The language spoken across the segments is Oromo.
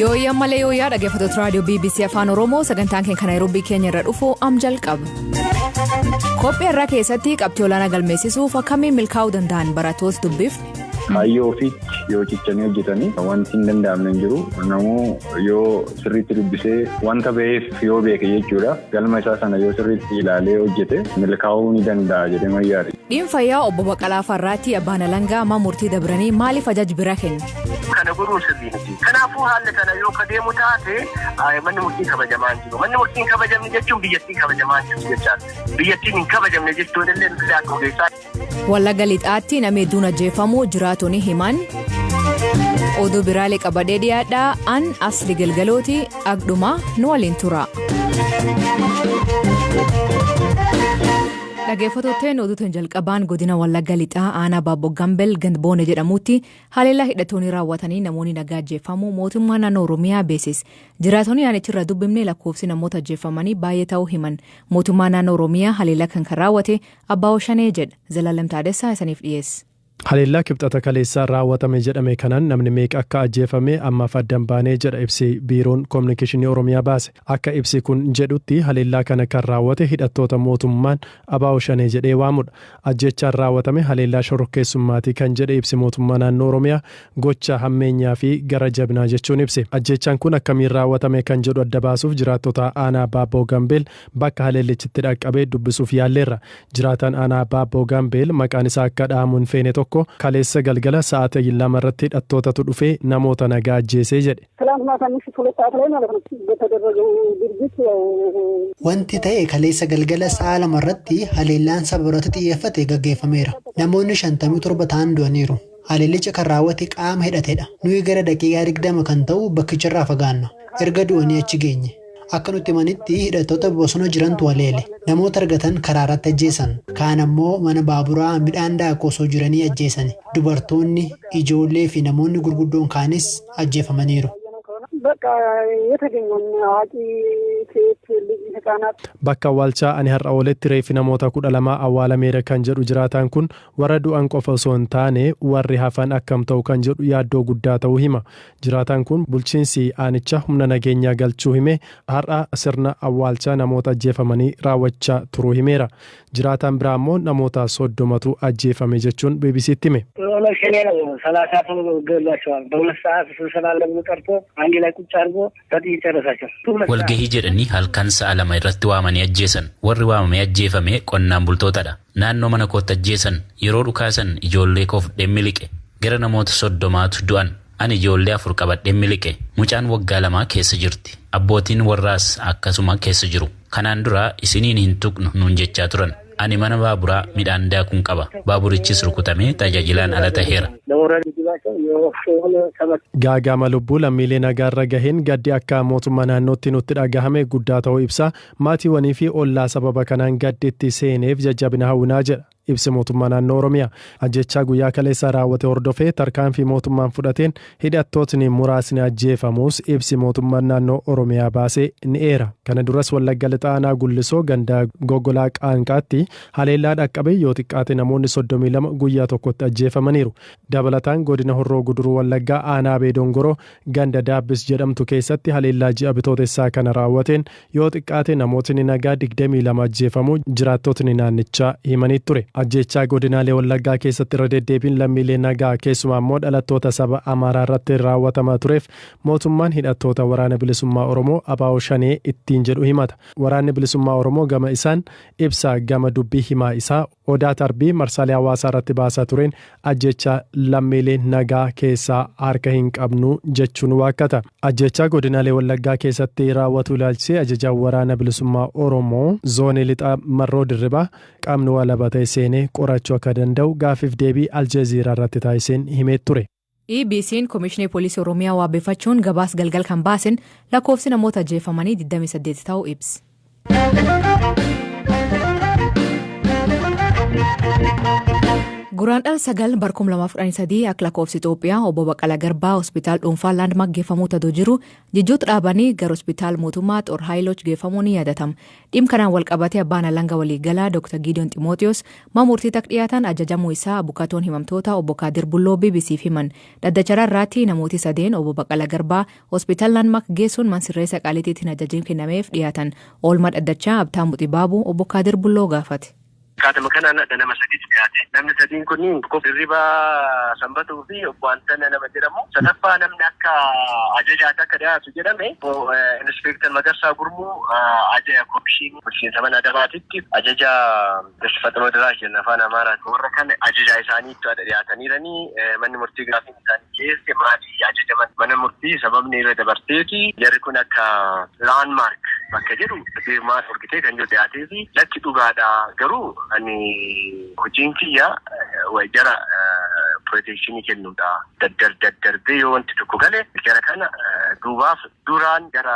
Yooyyaa malee yooyyaa dhaggeeffattoota raadiyoo BBC Afaan Oromoo sagantaan keenya kan Naayiroobii keenya irra dhufu am jalqaba. Qophii har'aa keessatti qabxii olaanaa galmeessisuuf akkamiin milkaa'uu danda'an barattoota dubbifne. Kaayyoo ofiitti yoo cichanii hojjetanii wanti hin danda'amne hin jiru. Namuu yoo sirriitti dubbisee wanta ba'eef yoo beeke jechuudha. Galma isaa sana yoo sirriitti ilaalee hojjete milkaa'uu ni danda'a jedhee mayyaadha. Dhiin fayyaa obbo Baqqalaa Farraatti abbaan alangaa ammaa murtii dabranii maaliif ajaja bira kenne? Kana godhuun sirrii miti. Kanaafuu haalli kana yoo ka deemu taate manni murtii kabajamaa hin jiru. Manni murtii hin kabajamne jechuun biyyattiin kabajamaa hin jiru jechaadha. Biyyattiin hin kabajamne jechuun illee nuti akka ogeessaa. Wallagga Lixaatti namni hedduun ajjeefamuu jiraatonni himan. Oduu biraalee qabadhee dhiyaadhaa an asli galgalooti agdhuma nu waliin tura. Dhaggeeffattootni oduutiin jalqabaan godina Wallagga Lixaa aanaa Baaboo Gambel Gandboone jedhamutti haleellaa hidhattoonni raawwatanii namoonni nagaa ajjeefamuu mootummaa naannoo Oromiyaa beeksise. Jiraatonni aanichirra dubbifne lakkoofsi namoota ajjeefamanii baay'ee ta'uu himan. Mootummaa naannoo Oromiyaa haleellaa kan raawwate Abbaa Shanee jedha. Zalaalam Taadessaa isaniif dhiyeesse. Haleellaa kibxata kaleessaa raawwatame jedhame kanaan namni meeqa akka ajjeefame ammaaf adda hin baanee jedha ibsi biiroon koominikeeshinii Oromiyaa baase. Akka ibsi kun jedhutti haleellaa kana kan raawwate hidhattoota mootummaan Abaa'oo Shanee jedhee waamudha. Ajjechaan raawwatame haleellaa shororkeessummaatii kan jedhe ibsi mootummaa naannoo Oromiyaa gocha hammeenyaa fi gara jabinaa jechuun ibse. Ajjechaan kun akkamiin raawwatame kan jedhu adda baasuuf jiraattota aanaa Baabboo Gambeel bakka haleellichitti dhaqqabee dubbisuuf yaalleerra. Jiraataan aanaa Baabboo Gambeel maqaan isaa akka dhahamu hin feene tokko kaleessa galgala sa'aatii 2 irratti hidhattootatu dhufee namoota nagaa ajjeesee jedhe. ትላንት ማታ ምሽት 2 ሰዓት ላይ ማለት ነው በተደረገው ድርጊት ያው Wanti ta'e kaleessa galgala sa'a 2 irratti haleellaan saba irratti xiyyeeffate gaggeeffameera. Namoonni 57 ta'an du'aniiru. Haleellicha kan raawwate qaama hidhatedha. Nuyi gara daqiiqaa 20 kan ta'u bakkicharraa fagaanna. Erga du'anii achi geenye. Akka nutti himanitti hidhattoota bosona jirantu haleele. Namoota argatan karaa irratti ajjeesan. Kaan ammoo mana baaburaa midhaan daakuu osoo jiranii ajjeesan. Dubartoonni, ijoollee fi namoonni gurguddoon kaanis ajjeefamaniiru. በቃ የተገኘውን አዋቂ፣ ሴት፣ ልጅ፣ ህጻናት Bakka awwaalchaa ani har'a ooletti reeffi namoota 12 awwaalameera kan jedhu jiraataan kun warra du'an qofa osoo hin taane warri hafan akkam ta'u kan jedhu yaaddoo guddaa ta'uu hima. Jiraataan kun bulchiinsi aanichaa humna nageenyaa galchuu hime har'a sirna awwaalchaa namoota ajjeefamanii raawwachaa turuu himeera. Jiraataan biraa immoo namoota 30tu ajjeefame jechuun BBCtti hime. ኦነግ ሸኔ ነው። 30 ሰው ገሏቸዋል። በ2 ሰዓት ስብሰባ አለ ብሎ ጠርቶ አንድ ላይ ቁጭ አድርጎ በጥይት ጨረሳቸው። 2 ሰዓት Walgahii jedhanii halkan sa'a 2 irratti waamanii ajjeesan. Warri waamamee ajjeefame qonnaan bultootadha. Naannoo mana kootti ajjeesan. Yeroo dhukaasan ijoollee koo fudheen miliqe. Gara namoota 30tu du'an. Ani ijoollee afur qabadheen miliqe. Mucaan waggaa 2 keessa jirti. Abbootiin warraas akkasuma keessa jiru. Kanaan dura isiniin hin tuqnu nuun jechaa turan. Ani mana baaburaa midhaan daakuun qaba. Baaburichis rukutamee tajaajilaan ala taheera. ለወረድ ግባቸው የወፍጮውን ተመ Gaagama lubbuu lammiilee nagaarra gaheen gaddi akka mootummaa naannootti nutti dhagahame guddaa ta'uu ibsa. Maatiiwwanii fi ollaa sababa kanaan gaddi itti seeneef jajjabina hawwinaa jedha. Ibsi mootummaa naannoo Oromiyaa ajjechaa guyyaa kaleessaa raawwate hordofee tarkaanfii mootummaan fudhateen hidhattootni muraasni ajjeefamuus ibsi mootummaan naannoo Oromiyaa baasee ni eera. Kana duras Wallagga Lixaa aanaa Gullisoo ganda Gogolaa Qaanqaatti haleellaa dhaqqabe yoo xiqqaate namoonni 32 guyyaa tokkotti ajjeefamaniiru. Dabalataan godina Horroo Guduruu Wallaggaa aanaa Beedongoroo ganda Daabbis jedhamtu keessatti haleellaa ji'a bitootessaa kana raawwateen yoo xiqqaate namootni nagaa 22 ajjeefamuu jiraattotni naannichaa himanii ture. Ajjechaa godinaalee Wallaggaa keessatti irra deddeebiin lammiilee nagaa keessumaa immoo dhalattoota saba Amaaraa irratti raawwatamaa tureef mootummaan hidhattoota Waraana Bilisummaa Oromoo Abaa'oo Shanee ittiin jedhu himata. Waraanni Bilisummaa Oromoo gama isaan ibsa gama dubbii himaa isaa Odaa Tarbii marsaalee hawaasaa irratti baasaa tureen ajjechaa lammiilee nagaa keessaa harka hin qabnu jechuun waakkata. Ajjechaa godinaalee Wallaggaa keessatti raawwatu ilaalchisee ajajaan Waraana Bilisummaa Oromoo zoonii lixaa Marroo Dirribaa qaamni walaba ta'e seenee qorachuu akka danda'u gaafiif deebii Aljeeziiraa irratti taasiseen himee ture. EBC'n Komishinii Poolisii Oromiyaa waabeffachuun gabaas galgal kan baasen lakkoofsi namoota ajjeefamanii 28 ta'uu ibsa. Guraandhala 9 barkum 2013 akka lakkoofsa Itoophiyaa obbo Baqqalaa Garbaa hospitaal dhuunfaa Laandmaark geeffamuu taduu jiru jijjoota dhaabanii gara hospitaal mootummaa Xor Haayiloch geeffamuu ni yaadatama. Dhimma kanaan wal qabatee abbaan alangaa waliigalaa Dr. Gideon Ximooxiyoos mana murtiitti akka dhiyaatan ajajamuu isaa abukatoon himamtoota obbo Kaadir Bulloo BBCf himan. Dhaddachara irraatti namooti sadeen obbo Baqqalaa Garbaa hospitaal Laandmaark geessuun man sirreessa qaaliitiitiin ajajiin kennameef dhiyaatan. Oolmaa dhaddachaa Abtaamuu Xibaabuu obbo Kaadir Bulloo gaafate. Akkaatuma kanaan adda nama sadiitu dhiyaate. Namni sadiin kunniin tokko Dirribaa Sanbatuu fi obbo Antana nama jedhamu. Sadaffaa namni akka ajajaatti akka dhiyaatu jedhame obbo Inspektar Magarsaa Gurmuu ajaja komishinii bulchiinsa mana adabaatitti ajaja Faxinoo Diraash jenna afaan Amaaraatiin. Warra kana ajajaa isaaniitti adda dhiyaataniiranii manni murtii gaafiin isaanii dhiyeesse maali ajaja mana murtii sababni irra dabarteeti jarri kun akka Laandmaark bakka jedhu deemaa dhorkitee kan jiru dhiyaatee fi lakki dhugaadha garuu ani hojiin kiyya jara protection kennuudha. Daddar daddarbee yoo wanti tokko gale jara kana duubaaf duraan gara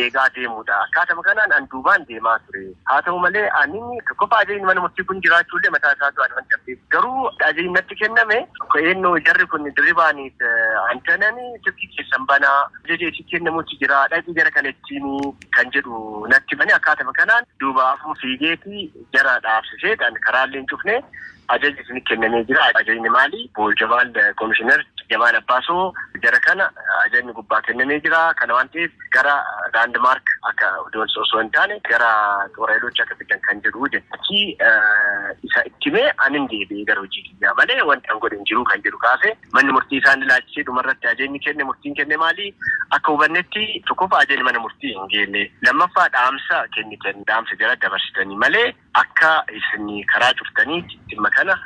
eegaa deemuudha. Akkaatuma kanaan an duubaan deemaa ture. Haa ta'u malee ani tokkoffaa ajajni mana murtii kun jiraachuullee mataa isaatu ani wanta beeku. Garuu ajajni natti kenname eenyu jarri kun dirribaaniif antanani silkii keessan banaa ajaja itti kennamutti jira dhaqii jara kana ittiin kan jedhu natti mani akkaatuma kanaan duubaafuu fiigeeti jara dhaabsisee kan karaallee hin cufne ajajni isin kennamee jira. Ajajni maali? Jamaal Komishinar Jamaal Abbaasoo jara kana ajajni gubbaa kennamee jira. Kana waan ta'eef gara Laandmaark akka osoo hin taane gara Xooraayiloochi akka fidan kan jedhu jedhe. Achi isa itti himee anin deebi'ee gara hojii kiyyaa malee wanti an godhe hin jiru kan jedhu kaase manni murtii isaan ilaalchisee dhumarratti ajajni kenne murtiin kenne maali? Akka hubannetti tokkoffaa ajajni mana murtii hin geenne lammaffaa dhaamsa kennitan dhaamsa jara dabarsitanii malee akka isin karaa cuftanii dhimma kana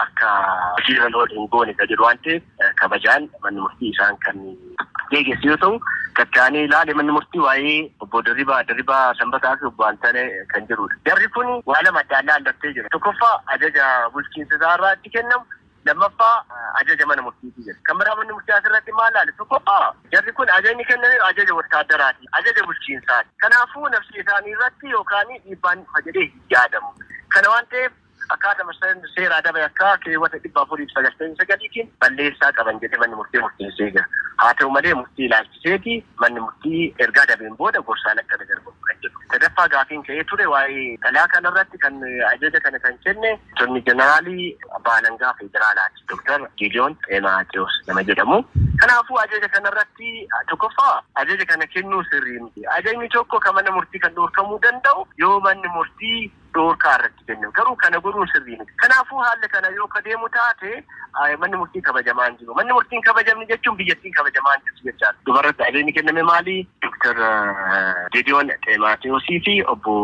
akka hojiirra oolu hin goone kan jedhu waan ta'eef kabajaan manni murtii isaan kan geeggeessu yoo ta'u gattaanee ilaale manni murtii waa'ee obbo Dirribaa Sanbataa fi obbo Antane kan jedhudha. Jarri kun waa lama adda addaa allattee jira. Tokkoffaa ajaja bulchiinsa isaarraa itti kennamu lammaffaa ajaja mana murtiitii jira. Kan biraa manni murtii asirratti maal ilaale? Tokkoffaa jarri kun ajajni kenname ajaja wotaadaraati, ajaja bulchiinsaati. Kanaafuu nafsi isaanii irratti yookaan dhiibbaan dhufa jedhee hin yaadamu. Kana waan ta'eef akkaatuma seera adaba yakkaa keewwata 499tiin balleessaa qaban jedhee manni murtii murteessee jira. Haa ta'u malee murtii ilaalchiseeti manni murtii ergaa dabeen booda gorsaan akka darbamu kan jedhu. Sadaffaa gaafiin ka'ee ture waa'ee xalayaa kanarratti kan ajaja kana kan kenne Attorney Generaalii Abbaa Alangaa Federaalaati Dr. Gideon Ximootiyoos nama jedhamu. Kanaafuu ajaja kanarratti tokkoffaa ajaja kana kennuu sirrii miti. Ajajni tokko kan mana murtii kan dhorkamuu danda'u yoo manni murtii dhorkaa irratti kennu. Garuu kana godhuun sirrii miti. Kanaafuu haalli kana yoo ka deemu taate manni murtii kabajamaa hin jiru. Manni murtiin kabajamni jechuun biyyattiin kabajamaa hin jirtu jechaadha. Dubarratti ajajni kenname maali? Dr. Gideon Ximootiyoosii fi obbo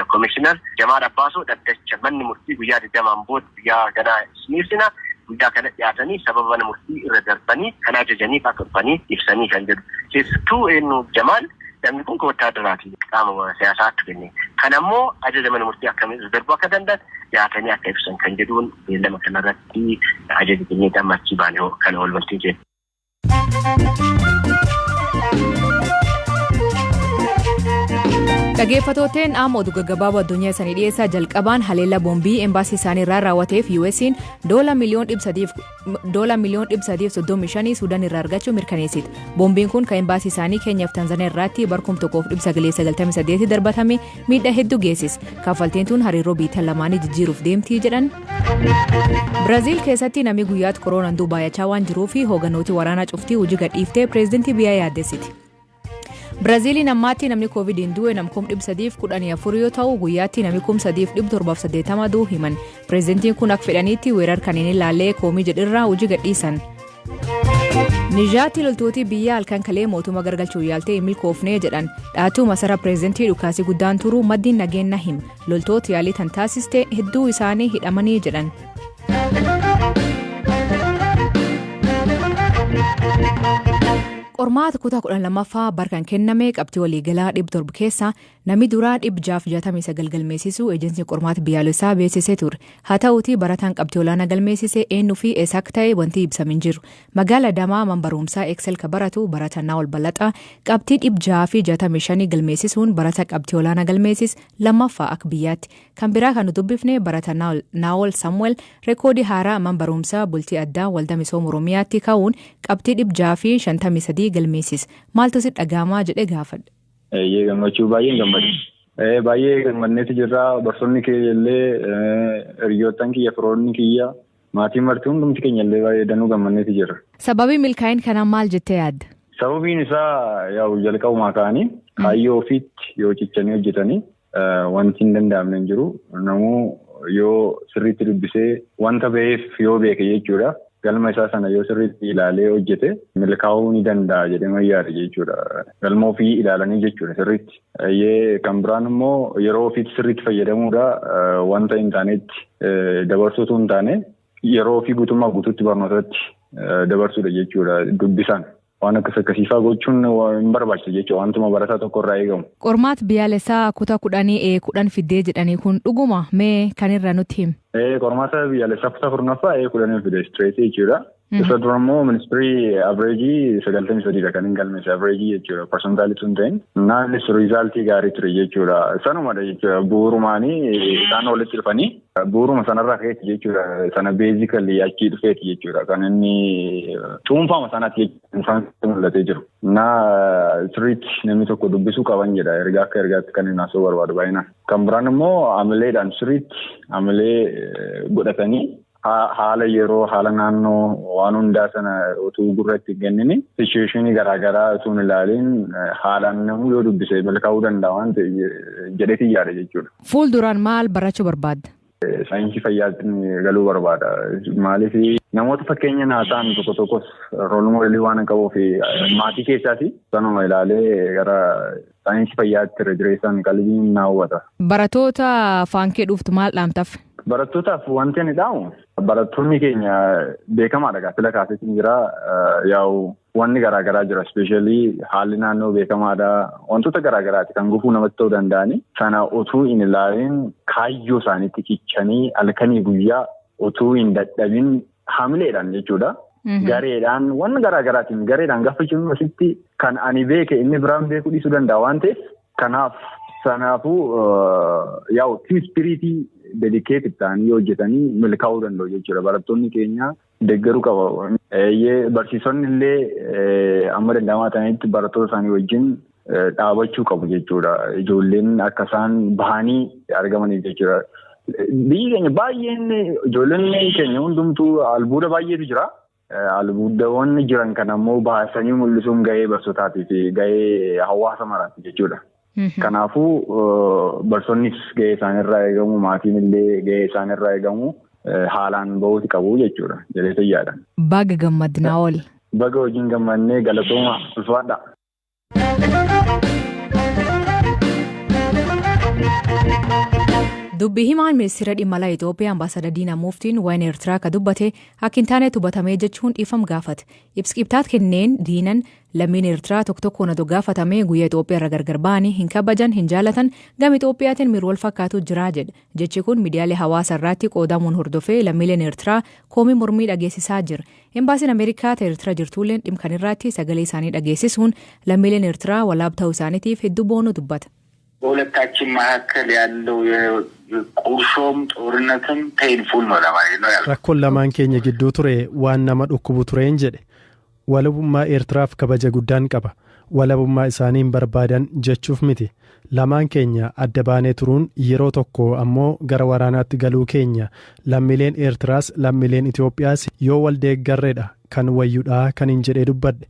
Komishinar Jamaal Abbaasoo dhaddacha manni murtii guyyaa 20n booda guyyaa ganaa isiniifsina. Guyyaa kana dhiyaatanii sababa mana murtii irra darbanii kan ajajaniif akka dhufanii ibsanii kan jedhu. Keessattuu eenyu Jamaal namni kun wotaadaraati qaama siyaasaatti kenne. Kana immoo ajaja mana murtii akkamiin darbuu akka danda'an dhiyaatanii akka ibsan kan jedhuun beellama kanarratti ajaja kennee achi baane kan oolmaltiin kennu. Dhaggeeffattooteen amma oduu gaggabaaboo addunyaa isaanii dhiyeessaa jalqabaan haleellaa boombii embaasii isaanii irraa raawwateef US'n doola miliyoon 335 Suudaan irraa argachuu mirkaneessite. Boombiin kun kan embaasii isaanii Keenyaaf Tanzaaniyaa irraatti barkum 1998 darbatame miidhaa hedduu geessise. Kaffaltiin tun hariiroo biyya lamaanii jijjiiruuf deemtii jedhan. Biraaziil keessatti namni guyyaatti koronaan du'u baay'achaa waan jiruuf hoogganooti waraanaa cuftii hojii gadhiiftee pireezidantii biyyaa yaaddessiti. Biraaziiliin ammaatti namni koovidiin du'e nam 314 yoo ta'u guyyaatti namni 3780 du'u himan. Pireezidantiin kun akka fedhaniitti weerar kanneen ilaallee koomii jedhirraa hojii gadhiisan. Nijaatti loltooti biyya halkan kalee mootummaa gargalchuuf yaaltee hin milkoofnee jedhan. Dhaatuu masara pireezidantii dhukaasii guddaan turuu maddiin nageenya hima. Loltooti yaalii tan taasiste hedduu isaanii hidhamanii jedhan. Qormaata kutaa 12ffaa barkan kenname qabxii waliigalaa 700 keessa Namni duraa 669 galmeessisuu ejensiin qormaata biyyaalessaa beeksisee ture. Haa ta'uutii barataan qabxii olaanaa galmeessise eenyuu fi eessa akka ta'e wanti ibsame hin jiru. Magaala Adamaa man barumsaa Excel ka baratu barataa Naa'ol Ballaxaa qabxii 665 galmeessisuun barataa qabxii olaanaa galmeessis lammaffaa akka biyyaatti. Kan biraa kan nu dubbifne barataa Naa'ol Samuel reekoodii haaraa man barumsaa bultii addaa waldaa misooma Oromiyaatti ka'uun qabxii 653 galmeessise. Maaltu si dhaga'amaa jedhee gaafadhe. Eeyyee, gammachuu baay'een gammade. Baay'ee gammadneetu jirra. Barsoonni kiyya illee, hiriyoottan kiyya, firoonni kiyya, maatiin marti, hundumti keenya illee baay'ee danuu gammadneetu jirra. Sababii milkaa'in kanaa maal jettee yaadda? Sababiin isaa yaa'u jalqabumaa ka'anii kaayyoo ofiitti yoo cichanii hojjetanii wanti hin danda'amne hin jiru. Namuu yoo sirriitti dubbisee wanta ba'eef yoo beeke jechuudha. Galma isaa sana yoo sirriitti ilaalee hojjete milkaa'uu ni danda'a jedhee yaada jechuudha. Galma ofii ilaalanii jechuudha sirriitti. Kan biraan immoo yeroo ofiitti sirriitti fayyadamuudha, wanta hin taanetti dabarsuutu hin taane yeroo ofii guutummaa guutuutti barnootatti dabarsuudha jechuudha dubbisaan. Waan akkas akkasiifaa gochuun hin barbaachisu jechuudha, wantuma barataa tokko irraa eegamu. Qormaata biyyaalessaa kutaa 10 A 10 fiddee jedhanii kun dhuguma? Mee kanirra nutti himi. Qormaata biyyaalessaa kutaa 10ffaa A 10 fide straight jechuudha. Isa dura immoo ministirii average 93dha kan hin galmeesse, average jechuudha, percentile tun ta'in. Naannis result gaarii ture jechuudha. Sanumadha jechuudha, bu'uurumaanii isaan walitti dhufanii bu'uuruma sanarraa ka'eeti jechuudha. Sana basically achii dhufeeti jechuudha. Kan inni cuunfama sanatti jechuudha mul'atee jiru. Na sirriitti namni tokko dubbisuu qaban jedha, ergaa akka ergaatti kan inni haasa'uu barbaadu baay'inaan. Kan biraan immoo amileedhaan sirriitti amilee godhatanii haala yeroo, haala naannoo, waan hundaa sana utuu gurratti hin kennini, situation garaagaraa utuu hin ilaalin, haalaan namuu yoo dubbise milkaa'uu danda'a waan ta'e jedheetii yaada jechuudha. Fuulduraan maal barachuu barbaadda? Saayinsii fayyaatti galuu barbaada. Maaliif, namoota fakkeenya naa ta'an tokko tokkos role model waan qabuuf maatii keessaas sanuma ilaalee gara saayinsii fayyaatti irra jireessaan qalbiin na hawwata. Barattoota faankee dhuftu maal dhaamtaaf? Barattootaaf wanti ani dhaamu, barattoonni keenya beekamaadha, gaafila kaaseetiin jira, yaa'u wanni garaagaraa jira, especially haalli naannoo beekamaadha, wantoota garaagaraati kan gufuu namatti ta'uu danda'ani. Sana utuu hin ilaalin kaayyoo isaaniitti cichanii halkanii guyyaa utuu hin dadhabin hamileedhaan jechuudha. Gareedhaan, waan garaagaraatiin, gareedhaan gaafa jennu asitti kan ani beeke inni biraan beekuu dhiisuu danda'a waan ta'eef, kanaaf sanaafuu yaa'u team spirit dedicated ta'anii hojjetanii milkaa'uu danda'u jechuudha. Barattoonni keenya deeggaruu qaba. Barsiisonni illee amma danda'amaa ta'anitti barattoota isaanii wajjin dhaabachuu qabu jechuudha. Ijoolleen akka isaan bahanii argamaniif jechuudha. Biyyi keenya baay'een, ijoolleen keenya hundumtuu albuuda baay'eetu jira. Albuudawwan jiran kana immoo baasanii mul'isuun gahee barsiisotaatii fi gahee hawaasa maraati jechuudha. Kanaafuu barsiisonnis gahee isaanirraa eegamu, maatiin illee gahee isaanirraa eegamu haalaan bahuuti qabu jechuudha jedhee yaada. Baga gammadnaa ooli. Baga hojiin gammannee, galatooma, ulfaadha. Dubbii himaan ministeera dhimma alaa Itoophiyaa Ambaasaadar Diinaa Muftiin waa'een Eertiraa akka dubbate akka hin taane hubatamee jechuun dhiifama gaafate. Ibsi qibxaat kenneen Diinan lammiin Eertiraa tokko tokkoon otoo gaafatamee guyyaa Itoophiyaa irra gargar ba'anii hin kabajan, hin jaalatan, gama Itoophiyaatiin miirri wal fakkaatu jira jedhe. Jechi kun miidiyaalee hawaasaa irratti qoodamuun hordofee lammiileen Eertiraa koomii mormii dhageessisaa jira. Embaasiin Ameerikaa ta Eertiraa jirtulleen dhimma kanarratti sagalee isaanii dhageessisuun lammiileen Eertiraa walaab ta'uu isaaniitiif hedduu boonuu dubbata. በሁለታችን መካከል ያለው ቁርሾም ጦርነትም painful ነው ለማለት ነው ያልኩት። Rakkoon lamaan keenya gidduu ture waan nama dhukkubu tureen jedhe. Walabummaa Eertiraaf kabaja guddaan qaba. Walabummaa isaanii hin barbaadan jechuuf miti. Lamaan keenya adda baanee turuun, yeroo tokko ammoo gara waraanaatti galuu keenya, lammiileen Eertiraas lammiileen Itoophiyaas yoo wal deeggarreedha kan wayyuudhaa kan hin jedhee dubbadhe.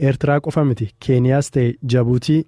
Eertiraa qofa miti, Keeniyaas ta'e Jabuutii,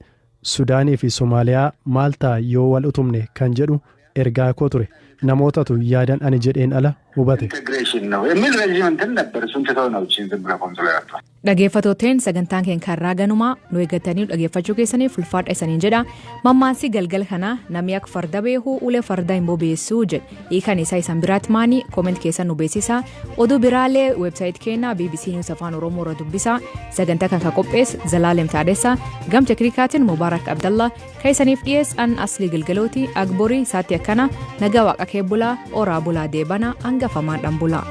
Sudaanii fi Somaaliyaa maal ta'a yoo wal utumne kan jedhu ergaa koo ture. Namootatu yaadan ani jedheen ala hubate. integration ነው የሚል ረዥም እንትን ነበር። እሱን ትተው ነው እችን ዝም ብለህ ኮንሶላ ያወጣው። Dhaggeeffattooteen, sagantaan keenya karraa ganumaa nu eeggatanii dhaggeeffachuu keessaniif ulfaadha isaniin jedha. Mammaaksi galgala kana, "Namni akka farda beeku ulee farda hin bobeessuu" jedha. Hiikan isaa isan biraatti maani? Comment keessan nu beeksisa. Oduu biraallee website keenya BBC News Afaan Oromoo irra dubbisa. Sagantaa kan qopheesse Zalaalem Taadessa, gam teknikaatiin Mubaarak Abdallah, kan isaniif dhiyeesse an Aslii Galgalooti. Agborii saatti akkana nagaa waaqa kee bulaa, oraa bulaa, deebana hangafamaadhaan bulaa.